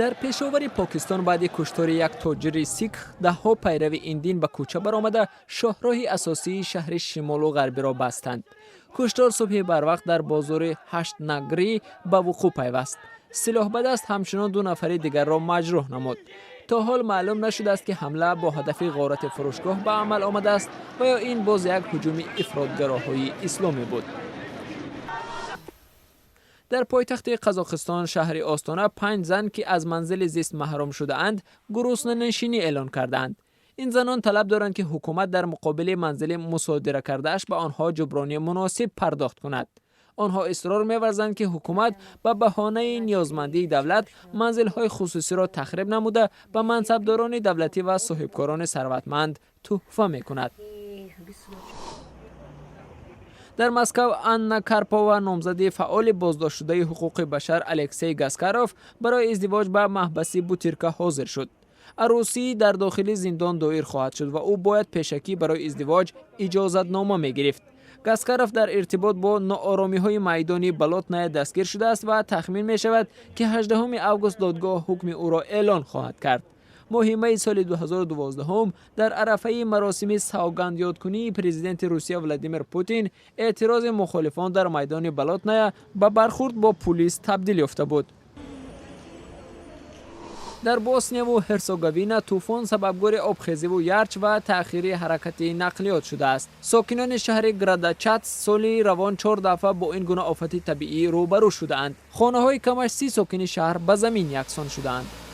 Дар Пешовари Покистон баъди куштори як тоҷири сикх даҳҳо пайрави ин дин ба кӯча баромада, шоҳроҳи асосии шаҳри шимолу ғарбиро бастанд. Куштор субҳи барвақт дар бозори Ҳаштнагрӣ ба вуқӯъ пайваст. Силоҳ ба даст ҳамчунон ду нафари дигарро маҷрӯҳ намуд. То ҳол маълум нашудааст, ки ҳамла бо ҳадафи ғорати фурӯшгоҳ ба амал омадааст ва ё ин боз як ҳуҷуми ифротгароҳои исломӣ буд. Дар пойтахти Қазоқистон, шаҳри Остона, панҷ зан, ки аз манзили зист маҳрум шудаанд, гуруснанишинӣ эълон кардаанд. Ин занон талаб доранд, ки ҳукумат дар муқобили манзили мусодира кардааш ба онҳо ҷуброни муносиб пардохт кунад. Онҳо исрор меварзанд, ки ҳукумат ба баҳонаи ниёзмандии давлат манзилҳои хусусиро тахриб намуда, ба мансабдорони давлатӣ ва соҳибкорони сарватманд тӯҳфа мекунад. Дар Москав Анна Карпова, номзади фаъоли боздоштшудаи ҳуқуқи башар Алексей Гаскаров, барои издивоҷ ба маҳбаси Бутирка ҳозир шуд. Арӯсӣ дар дохили зиндон доир хоҳад шуд ва ӯ бояд пешакӣ барои издивоҷ иҷозатнома мегирифт. Гаскаров дар иртибот бо нооромиҳои майдони Болотная дастгир шудааст ва тахмин мешавад, ки 18 август додгоҳ ҳукми ӯро эълон хоҳад кард. Моҳи майи соли 2012 дар арафаи маросими савгандёдкунии президенти Русия Владимир Путин эътирози мухолифон дар майдони Болотная ба бархурд бо пулис табдил ёфта буд. Дар Боснияву Ҳерсоговина тӯфон сабабгори обхезиву ярч ва таъхири ҳаракати нақлиёт шудааст. Сокинони шаҳри Градачац соли равон чор дафъа бо ин гуна офати табиӣ рӯбарӯ шудаанд. Хонаҳои камаш 30 сокини шаҳр ба замин яксон шудаанд.